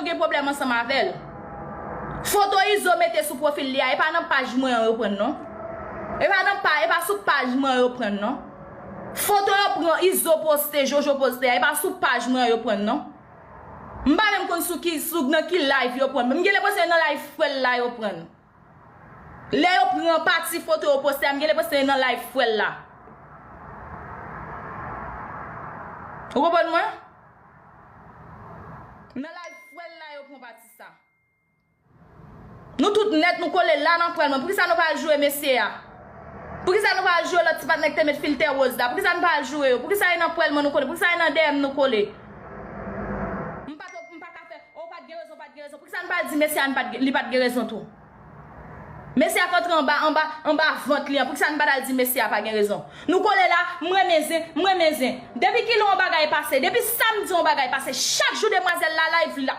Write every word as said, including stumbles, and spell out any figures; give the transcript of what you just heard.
gen pwoblèm ansanm avè l. Foto Izo mete sou pwofil li a, e pa nan paj mwen an yo pran l non. E pa nan pa, e pa sou paj mwen an yo pran l non. Foto yo pran Izo poste, Jojo poste a, e pa sou paj mwen an yo pran l non. M pa menm konn sou ki, sou nan ki live yo pran l. M gen lenpresyon e nan live frè l la yo pran l. Lè yo pran pati foto yo poste a, m gen lenpresyon e nan live frè l la. Ou konprann mwen? Nan live frè l la yo pran pati sa. Nou tout nèt, nou kole la nan pwèl mwen. Poukisa nou pa al joure mesye a? Poukisa nou pa al joure lòt ti patnè ki te met filtè woz la? Poukisa nou pa al joure yo? Poukisa e nan pwèl mwen nou kole? Poukisa e nan D M nou kole? M pa t, m pa ka fè, oh, ou pa t gen rezon, ou pa t gen rezon. Poukisa nou pa al di mesye a li pa t gen rezon tou? Mesye a k antre anba, anba, anba vant li an. Poukisa nou pa t al di mesye a pa gen rezon? Nou kole la, m renmen zen, m renmen zen. Depi kilè yon bagay pase, depi samdi yon bagay pase, chak jou demwazèl la live, la,